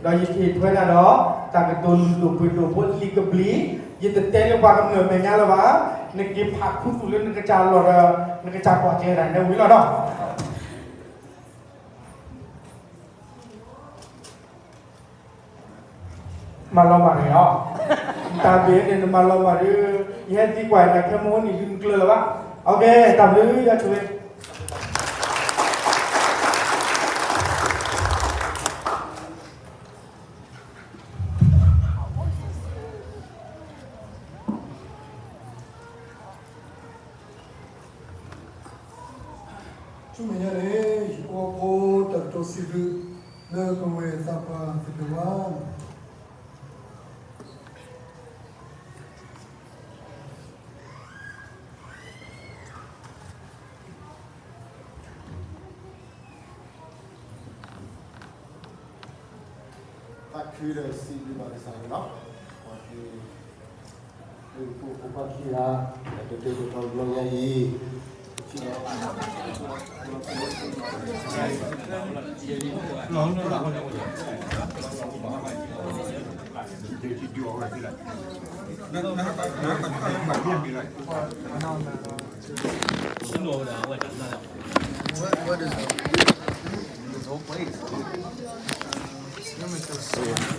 ဒီးယကဟ့ၣ်ထွဲနၤဒီး တၢ်ကတိၤလုၢ်ဒိၣ်ပှ့ၤဒိၣ်ဖိလံာ်ကဘျံး, ယတတဲလၢပှၤကမျၢၢ်မဲာ်ညါလၢၤဘၣ်. နက့ၤဖးခူသူၣ်လၢနကစၢ်လီၢ်ဒီး နကစၢ်ကွၢ်ကျဲဒၣ်နဲဝံၤလီၤဒီး မၤလီၤမၢ်န့ၣ်လီၤ. တၢ်ဘ့ၣ်န့ၣ်နမၤလီၤမၢ်ဒီး ယဟဲသံကွၢ်နၤခဲမုၢ်နံၤဒုးနကျၢၤလၢၤဘၣ်. အကဲ တၢ်ဘျုးယွၤဆိၣ်ဂ့ၤ ဆူမဲာ်ညါန့ၣ် ယကအိၣ်ဖှိၣ်တၢ်ကတိၤစံးဘျုး လၢပဝဲသးပှၢ်သ့ၣ်တဖၣ် သးခုဒီးစံးဘျုးဘၣ်ကစၢ်ယွၤလီၤ.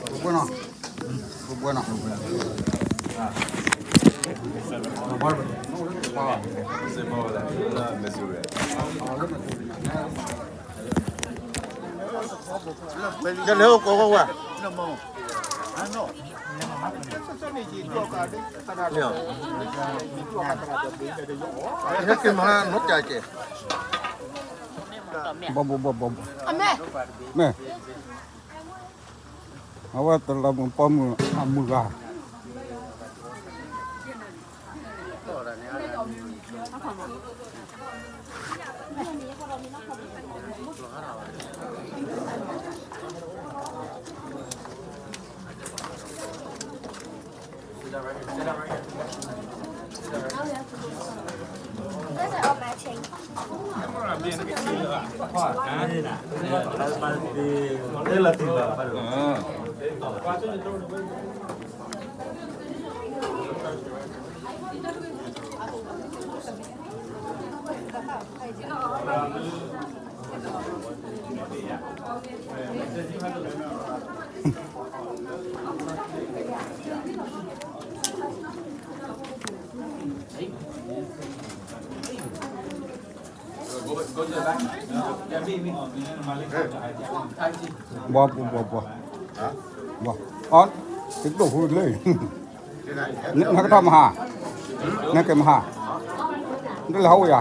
ပှၤက့ၤ ဒုးပှၤခံဂၤ တၢ်ကတိၤတတီၤဘျီညါအံၤ ကလဲၤအိၣ်ကိးဝဲဝဲ ဟဲက့ၤမၤနီၢ်ကၠးကဲ ဘီဘီဘီဘီဘီ မ့ၢ် အဝဲတလးမုၢ်ပီမုၢ်အမုၢ်ဂၤ ဘီဘီဘီဘီ ဘီ အီ တဒိၣ်ဟူလၢ နကထီၣ်မဟါ နကမဟါ နတလဲၤဟီၣ်ဝဲယၤ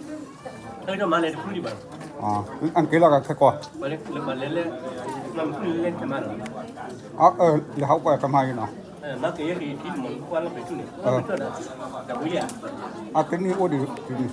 အက့ၤလီၤကခဲကီၢ် လဲၤဟီၣ်ဝဲကမဟါအံၤနီၤ အတနံၤအိၣ်ဒံးတနံၤ